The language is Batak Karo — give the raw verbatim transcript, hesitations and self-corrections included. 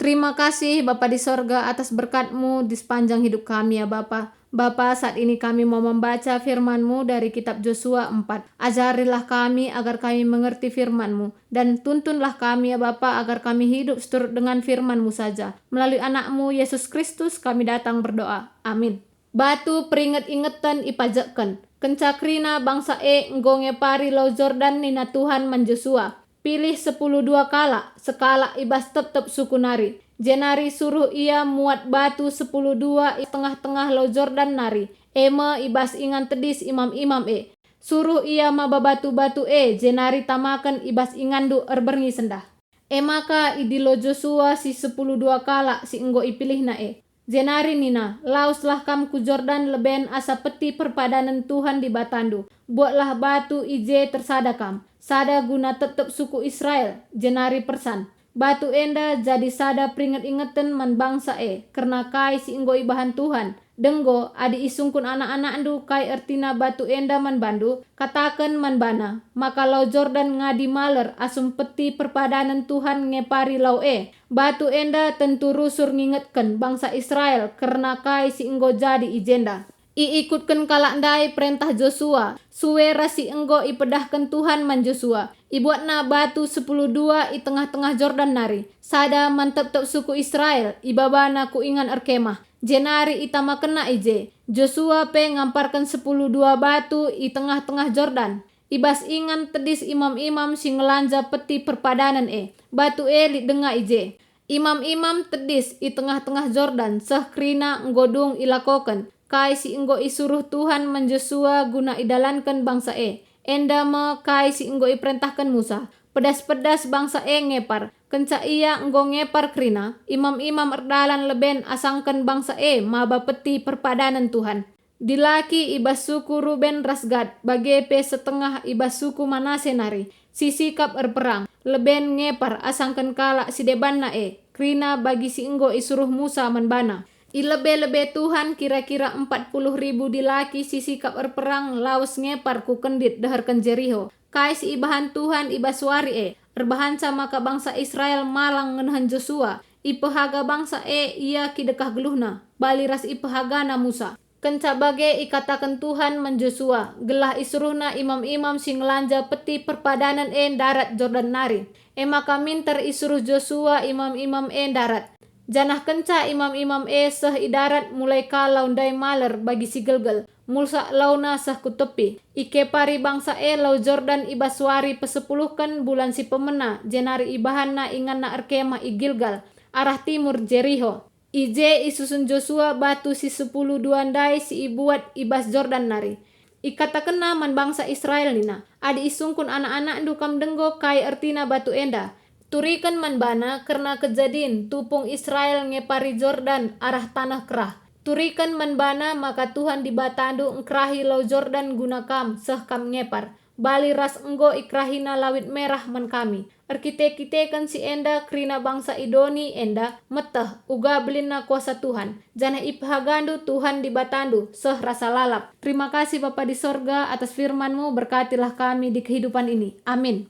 Terima kasih, Bapa di sorga, atas berkat-Mu di sepanjang hidup kami, ya Bapa. Bapa, saat ini kami mau membaca firman-Mu dari kitab Josua empat. Ajarilah kami agar kami mengerti firman-Mu, dan tuntunlah kami, ya Bapa, agar kami hidup seturut dengan firman-Mu saja. Melalui Anak-Mu, Yesus Kristus, kami datang berdoa. Amin. Batu peringet-ingeten ipajekken. Kenca kerina bangsa e enggo ngepari Lau Jordan, nina Tuhan man Josua, "Pilih sepuluh dua kalak, sekalak i bas tep-tep suku nari, jenari suruh ia muat batu sepuluh dua i tengah-tengah Lau Jordan nari, e me i bas ingan tedis imam-imam e. Suruh ia maba batu-batu e, jenari tamaken i bas inganndu erberngi sendah." E maka idilo Josua si sepuluh dua kalak si enggo ipilihna e. Jenari nina, "Laweslah kam ku Jordan leben asa Peti Perpadanen Tuhan Dibatandu. Buatlah batu i je tersada kam, sada guna tep-tep suku Israel, jenari persan. Batu enda jadi sada peringet-ingeten man bangsa e kerna kai si enggo ibahan Tuhan. Denggo, adi isungkun anak-anakndu kai ertina batu enda man bandu, kataken man bana maka Lau Jordan ngadi maler asum Peti Perpadanen Tuhan ngepari lau e. Batu enda tentu rusur ngingetken bangsa Israel kerna kai si enggo jadi i jenda." Iikutken kalak ndai perentah Josua, sue ras si enggo ipedahken Tuhan man Josua. Ibuatna batu sepuluh dua i tengah-tengah Jordan nari, sada man tep-tep suku Israel, ibabana ku ingan erkemah, jenari itamakenna i je. Josua pe ngamparken sepuluh dua batu i tengah-tengah Jordan, i bas ingan tedis imam-imam si ngelanja Peti Perpadanen e. Batu e lit denga i je. Imam-imam tedis i tengah-tengah Jordan seh kerina enggo dung ilakoken kai si enggo isuruh Tuhan man Josua guna idalanken bangsa e. Enda me kai si enggo iperentahken Musa. Pedas-pedas bangsa e ngepar. Kenca ia enggo ngepar kerina, imam-imam erdalan leben asangken bangsa e maba Peti Perpadanen Tuhan. Dilaki i bas suku Ruben ras Gad, bage pe setengah i bas suku Manase nari, si sikap erperang, leben ngepar asangken kalak si debanna e, kerina bagi si enggo isuruh Musa man bana. I lebe-lebe Tuhan kira-kira empat puluh ribu dilaki si sikap erperang lawes ngepar ku kendit deherken Jeriho. Kai si ibahan Tuhan i bas wari e, erbahanca maka bangsa Israel malang ngenehen Josua. Ipehaga bangsa e ia kidekah geluhna, bali ras ipehagana Musa. Kenca bage ikataken Tuhan man Josua, gelah isuruhna imam-imam si ngelanja Peti Perpadanen e ndarat Jordan nari. E maka minter isuruh Josua imam-imam e ndarat. Janah kenca imam-imam e seh i darat, mulai ka lau ndai maler bagi si gelgel, mulsak launa seh ku tepi. Ikepari bangsa e lau Jordan i bas wari pesepuluhken bulan si pemena, jenari ibahanna inganna erkemah i Gilgal, arah timur Jeriho. I je isusun Josua batu si sepuluh dua ndai si ibuat i bas Jordan nari. Ikatakenna man bangsa Israel nina, "Adi isungkun anak-anakndu kam denggo kai ertina batu enda, turiken man bana kerna kejadin tupung Israel ngepari Jordan arah taneh kerah. Turiken man bana maka Tuhan Dibatandu engkerahi lau Jordan guna kam seh kam ngepar, bali ras enggo ikerahina Lawit Merah man kami. Erkite-kiteken si enda kerina bangsa i doni enda meteh uga belinna kuasa Tuhan, janah ipehagandu Tuhan Dibatandu seh rasa lalap." Terima kasih, Bapa di sorga, atas firman-Mu, berkatilah kami di kehidupan ini. Amin.